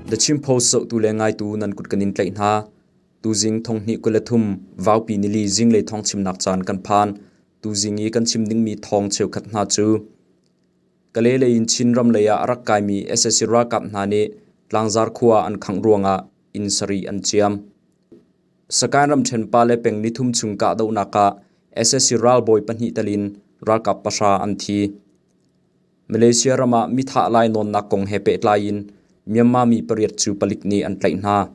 The Chin Post zohtu le ngaitu nan kut kan in tlaih hna. Tuzing thonghnih 23 Vaupi nili zinglei thawng chimnak caan kan phan. Tuzing i kan chim dingmi thawng cheukhat hna cu Kale lei in Chinram lei ah a rak kaimi sac ralkap hna nih Tlangzar khua an khangh ruangah inn sarih an ciam. Sakae ramṭhen pale peng nithum chung kahdohnak ah sac ralbawi pahnih telin ralkap pahra an thi. Malaysia ram ah mithah lainawnnak kong he pehtlai in Myanmar mi pariat cu palik nih an tlaih hna.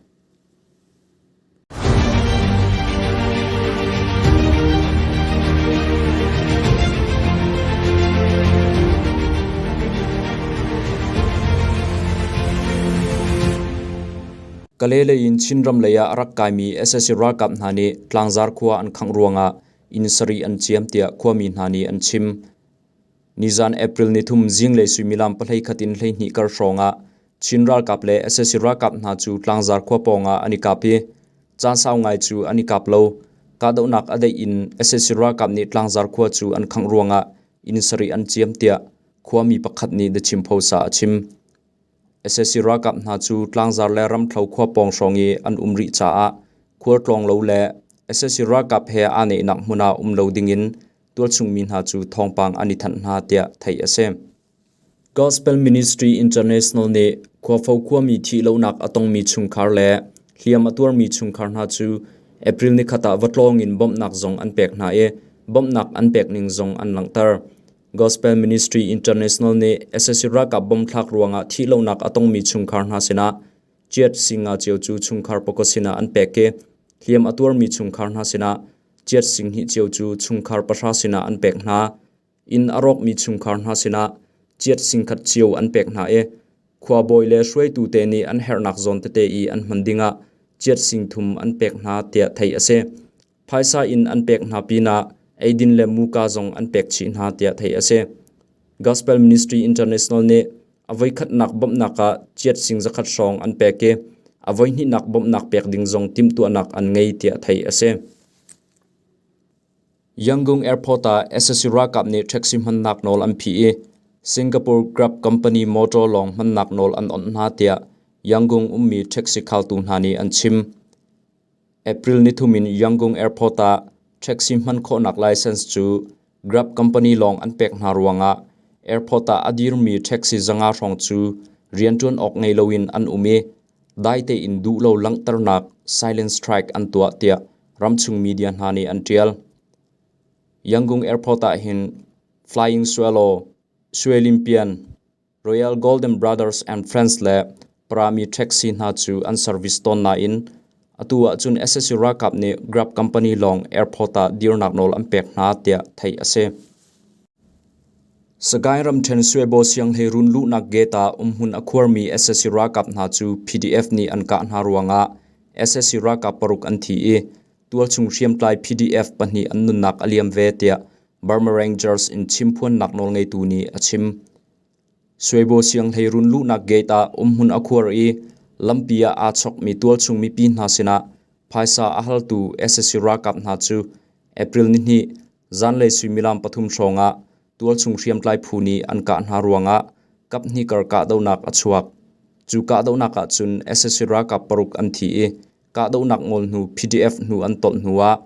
Kale lei in Chinram lei ah a rak kaimi sac ralkap hna nih Tlangzar khua an khangh ruangah inn sarih an ciam tiah khuami hna nih an chim. Nizan April nithum zinglei suimilam pahleikhat in 12 kar hrawng ah Chin ralkap le sac ralkap hna cu Tlangzar khua pawngah an i kap i caan sau ngai cu an i kap lo. Kahdohnak a daih in sac ralkap nih Tlangzar khua cu an khangh ruangah inn sarih an ciam tiah khuami pakhat nih The Chin Post ah a chim. Sac ralkap hna cu Tlangzar le Ramthlo khua pawng hrawng i an um rih caah khualtlawng lo le sac ralkap he aa nehnak hmun ah um lo dingin tualchung mi hna cu thawngpang an i thanh hna tiah theih a si. Gospel Ministry International nih Khuafo khuami thihlohnak a tongmi chungkhar le hliam a tuarmi chungkhar hna cu April nikhat ah va tlawng in bawmhnak zong an pek hna i bawmhnak an pek ning zong an langhter. Gospel Ministry International nih sac ralkap bomthlak ruangah thihlohnak a tongmi chungkhar hna sinah chiat singa cio cu chungkhar pakua sinah an pek i hliam a tuarmi chungkhar hna sinah chiat singhnih cio cu chungkhar pahra sinah an pek hna. Inn a rawkmi chungkhar hna sinah chiat singkhat cio an pek hna i khuabawi le hruaitu te nih an herhnak zawn tete i an hman dingah chiat singthum an pek hna tiah theih a si. Phaisa in an pek hna pinah eidin le muka zong an pek chih hna tiah theih a si. Gospel Ministry International nih a voikhatnak bawmhnak ah chiat sing zakhat hrawng an pek i a voihnihnak bawmhnak pek ding zong timhtuahnak an ngei tiah theih a si. Yangon Airport ah sac ralkap nih taxi hmannak nawl an phih i Singapore Grab company motor lawng hmannak nawl an onh hna tiah Yangon ummi taxi khaltu hna nih an chim. April nithum in Yangon Airport ah taxi hman khawhnak license cu Grab company lawng an pek hna ruangah airport ah a dirmi taxi zanga hrawng cu rianṭuan awk ngei loin an um i dai tein duhlo langhternak silent strike an tuah tiah ramchung media hna nih an ṭial. Yangon Airport ah hin Flying Swallow, Suelimpian, Royal Golden Brothers and Friends le Prami taxi hna cu an service tawn nain atu ahcun sac ralkap nih Grab company lawng airport ah dirnak nawl an pek hna tiah theih a si. Sagaing ramṭhen Suebo sianghleirun luhnak gate ah umhmun a khuarmi sac ralkap hna cu PDF nih an kah hna ruangah sac ralkap paruk an thi i tualchung hriamtlai PDF pahnih an nunnak a liam ve tiah Burma Rangers in chimphuannak nawlngeitu nih a chim. Suebo sianghleirun luhnak gate ah umhmun a khuar i lampi ah aa chokmi tualchung mipi hna sinah phaisa a haltu sac ralkap hna cu April nihnih Zanlei suimilam pathum hrawngah tualchung hriamtlai phu nih an kah hna ruangah kaphnih kar kahdohnak a chuak. Cu kahdohnak ah cun sac ralkap paruk an thi i kahdohnak ngol hnu PDF hnu an tolh hnu ah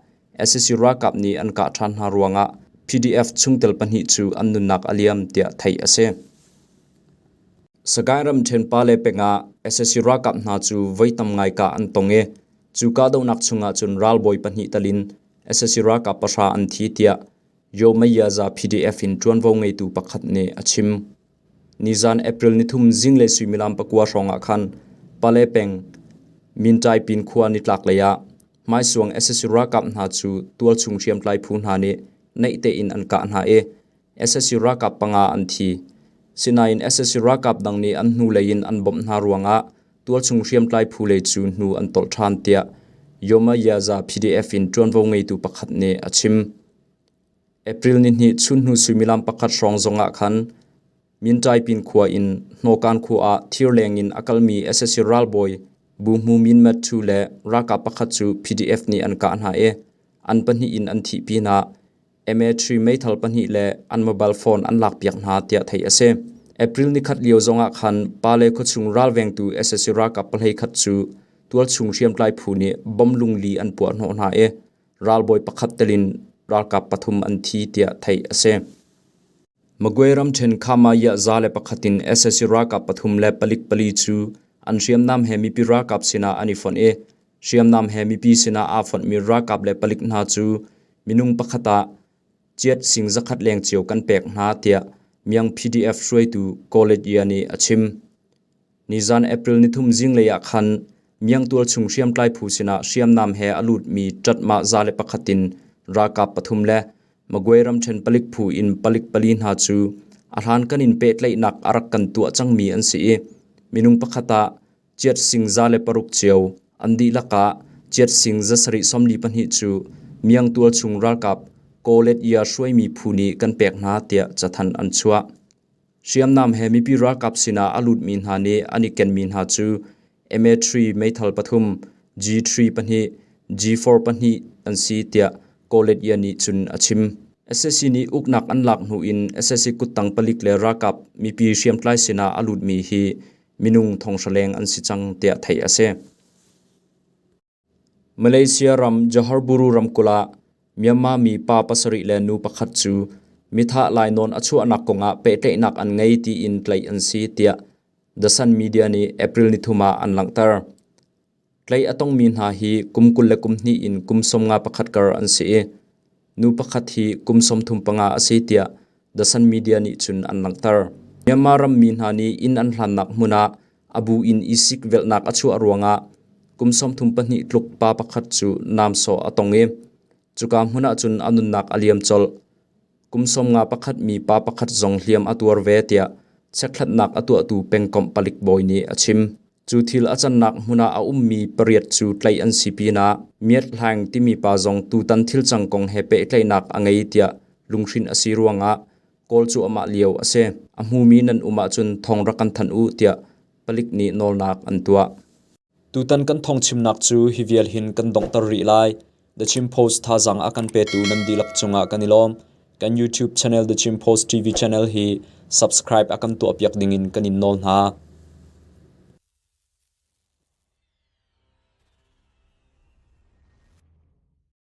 sac ralkap nih an kah ṭhan hna ruangah PDF chungtel pahnih cu an nunnak a liam tiah theih a si. Sagaing ramṭhen Pale peng ah sac ralkap hna cu voi tam ngai kah an tong i cu kahdohnak chungah cun ralbawi pahnih tal in sac ralkap pahra an thi tiah Yomayaza PDF in ṭuanvo ngeitu pakhat nih a chim. Nizan April nithum zinglei suimilam pakua hrawngah khan Pale peng Mintaipin khua nitlak lei ah hmaisuang sac ralkap hna cu tualchung hriamtlai phu hna nih naih tein an kah hna i sac ralkap panga an thi. Sinain sac ralkap dang nih an hnulei in an bawmh hna ruangah tualchung hriamtlai phu lei cu hnu an tolh ṭhan tiah Yomayaza PDF in ṭuanvo ngeitu pakhat nih a chim. April nihnih chunhnu suimilam pakhat hrawng zongah khan Mintaipin khua in Hnokan khua ah thirleng in a kalmi sac ralbawi Bu Hmu Min Mat Thu le ralkap pakhat cu PDF nih an kah hna i an pahnih in an thih pinah MA3 meithal pahnih le an mobile phone an lakpiak hna tiah theih a si. April nikhat lio zongah khan Pale khuachung ralvengtu sac ralkap 11 cu tualchung hriamtlai phu nih bom lungli an puah hnawh hna i ralbawi pakhat telin ralkap pathum an thi tiah theih a si. Magway ramṭhen Khamaya 101 in sac ralkap pathum le palik pali cu an hriamnam he mipi ralkap sinah an i fonh i hriamnam he mipi sinah aa fonhmi ralkap le palik hna cu minung pakhat ah ciat sing 100 leng cio kan pek hna tiah Myang PDF hruaitu College Ya nih a chim. Nizan April 3 zinglei ah khan Myang tualchung hriamtlai phu sinah hriamnam he a lutmi ṭatmah 101 in ralkap pathum le Magway ramṭhen palik phu in palik pali hna cu a hlankan in pehtlaihnak a rak kan tuah cangmi an si i minung pakhat ah ciat sing 106 cio an dihlak ah ciat sing 742 cu Myang tualchung ralkap Kawlet Ya hruaimi phu nih kan pek hna tiah cathanh an chuah. Hriamnam he mipi ralkap sinah a lutmi hna nih an i kenmi hna cu MA3 meithal pathum, G3 pahnih, G4 pahnih an si tiah Kawlet Ya nih cun a chim. Sac nih uknak an lak hnu in sac kuttang palik le ralkap mipi hriamtlai sinah a lutmi hi minung 500 leng an si cang tiah theih a si. Malaysia ram Johor Bahru ramkulh ah Myanmar mi pa pasarih le nu pakhat cu mithah lainawn a chuahnak kongah pehtlaihnak an ngei tiin tlaih an si tiah The Sun Media nih April 3 ah an langhter. Tlaih a tongmi hna hi kum 22 in kum 51 kar an si i nu pakhat hi kum 35 a si tiah The Sun Media nih cun an langhter. Myanmar rammi hna nih inn an hlannak hmun ah A bu in i sikvelhnak a chuah ruangah kum 32 tluk pa pakhat cu namsawh a tong i cuka hmun ah cun a nunnak a liam colh. Kum 51 mi pa pakhat zong hliam a tuar ve tiah chekhlatnak a tuahtu pengkomh palik bawi nih a chim. Cu thil a cannak hmun ah a ummi pariat cu tlaih an si pinah Myat Hlaing timi pa zong tutan thil cang kong he pehtlaihnak a ngei tiah lunghrinh a si ruangah Kawl cu amah lio a si. A hmumi nan um ahcun thawng rak kan thanh u tiah palik nih nawlnak an tuah. Tutan kan thawngchimnak cu hi vial hin kan donghter rih lai. The Chin Post thazaang a kan petu nan dihlak cungah kan i lawm. Kan YouTube channel The Chin Post TV channel hi subscribe a kan tuahpiak dingin kan in nawl hna.